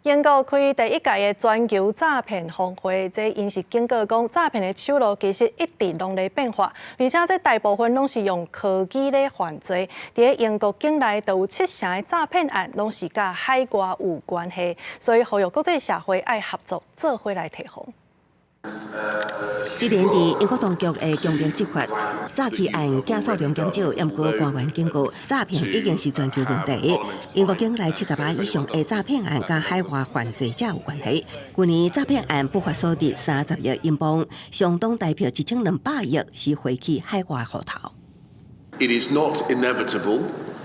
英國開第一屆的全球詐騙峰會，這𪜶是警告講，詐騙的手路其實一直攏咧變化，而且這大部分攏是用科技咧犯罪。佇英國境內就有七成的詐騙案攏是佮海外有關係，所以呼籲國際社會愛合作，做伙來提防。雖然佇英國當局的強力執法，詐欺案件數量減少，毋過官員警告，詐騙已經是全球問題。英國境內70%以上的詐騙案佮海外犯罪者有關係。去年詐騙案不法所得30億英鎊，相當台幣1200億是匯去海外戶頭。 It is not inevitable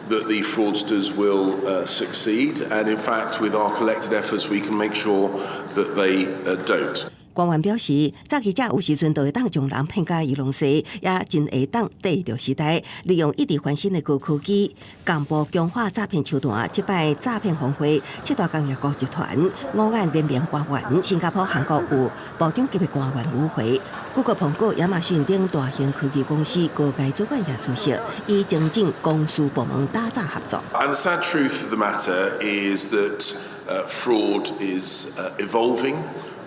that the fraudsters will succeed, and in fact, with our collected efforts, we can make sure that they don't. 官員表示，詐欺者有時陣就會當將人騙甲魚籠西，也真會當綴著時代，利用一直翻新的高科技，進步強化詐騙手段。這擺詐騙峰會，七大工業國集團、五眼聯盟官員、新加坡、韓國有部長級的官員與會，谷歌、蘋果、亞馬遜等大型科技公司高階主管也出席，以增進公私部門打詐合作。 And the sad truth of the matter is that fraud is evolving.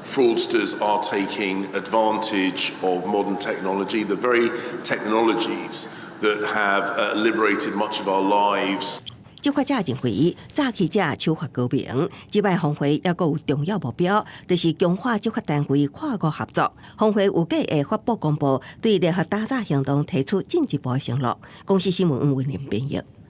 Fraudsters are taking advantage of modern technology, the very technologies that have liberated much of our lives. 執法者認為，詐欺者手法高明，這擺峰會猶閣有重要目標，就是強化執法單位跨國合作。峰會預計會發布公報，對聯合打詐行動提出進一步的承諾。公視新聞吳文玲編譯。